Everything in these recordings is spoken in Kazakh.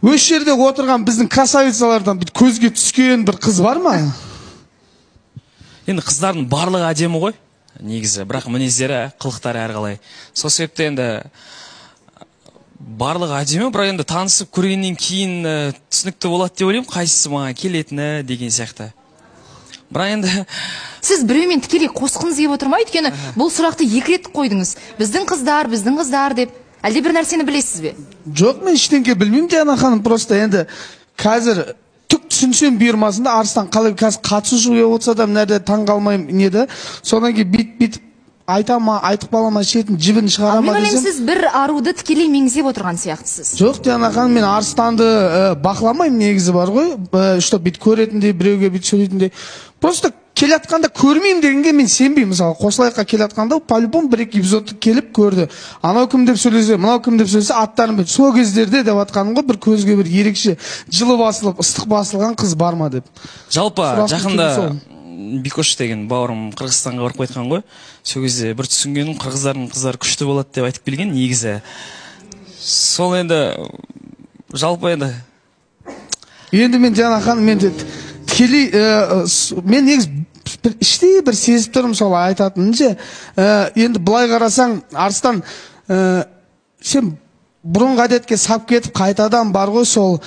Осы жерде отырған біздің красавицалардан бүйтіп көзге түскен бір қыз бар ма? Енді қыздардың барлығы әдемі ғой негізі, бірақ мінездері, қылықтары әрқалай. Сол себепті енді барлығы әдемі, бірақ енді танысып көргеннен кейін түсінікті болады деп ойлаймын, қайсысы маған келетіні деген сияқты. Бірақ енді Сіз біреумен тікелей қосқыңыз келіп отыр ма? Өйткені бұл сұрақты екі рет қойдыңыз. Біздің қыздар, біздің қыздар деп. Әлде бір нәрсені білесіз бе? Жоқ, мен ештеңе білмеймін, Диана ханым. Просто енді қазір түк түсінсем бұйырмасын да, Арыстан қалай қазір қатысушы болып отырса да, мына жерде таң қалмаймын не. Содан кейін бүйтіп бүйтіп айта ма, айтып қала ма, шетін жібін шығара Ал мен ма ойлаймын, десем. Сіз бір аруды тікелей меңзеп отырған сияқтысыз. Жоқ, Диана ханым, мен Арыстанды бақыламаймын негізі бар ғой, что бүйтіп көретіндей, біреуге бүйтіп сөйлейтіндей. Просто келе жатқанда көрмеймін дегенге мен сенбеймін. Мысалы, Қосылайыққа келе жатқанда по любому бір екі эпизодты келіп көрді. Анау кім деп сөйлесе, мынау кім деп сөйлесе, аттарын білді. Сол кездерде деп жатқаным ғой, бір көзге бір ерекше жылы басылып, ыстық басылған қыз бар ма деп. Жалпы Сұрақтың жақында түбі сол. Бикош деген бауырым Қырғызстанға барып қайтқан ғой. Сол кезде бір түсінгенім, қырғыздардың қыздары күшті болады деп айтып келген негізі. Сол енді жалпы енді Енді мен, Диана ханым, мен де тікелей мен негізі бір іштей бір сезіп тұрмын сол айтатынын ше. Енді былай қарасаң, Арыстан, сен бұрынғы әдетке сап кетіп, қайтадан бар ғой сол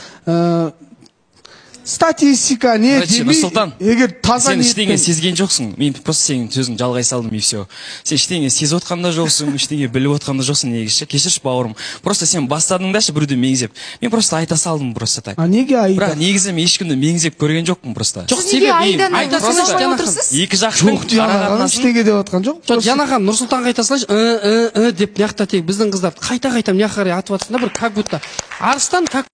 статистика не Короче, демей, Нұрсұлтан, егер таза сен ештеңе ниетпен сезген жоқсың. Мен просто сенің сөзіңді жалғай салдым, и все. Сен ештеңе сезіп отқан да жоқсың, ештеңе біліп отқан да жоқсың негізі ше. Кешірші, бауырым. Просто сен бастадың да ше біреуді меңзеп. Мен просто айта салдым просто так. А неге Аида? Бірақ негізі мен ешкімді меңзеп көрген жоқпын просто. Жоқ, Сіз неге себебі Аиданы айта сыйламай салайыншы, Диана ханым. отырсыз? Екі жақтың Жоқ, Диана ханым, ара-қатынасын ештеңе деп отқан жоқ. Жоқ, Просто Диана ханым, Нұрсұлтанға айта салайыншы, ы, ы, ы деп мына жақта тек біздің қыздарды қайта қайта мына жаққа қарай атып жатсың да, бір как будто Арыстан как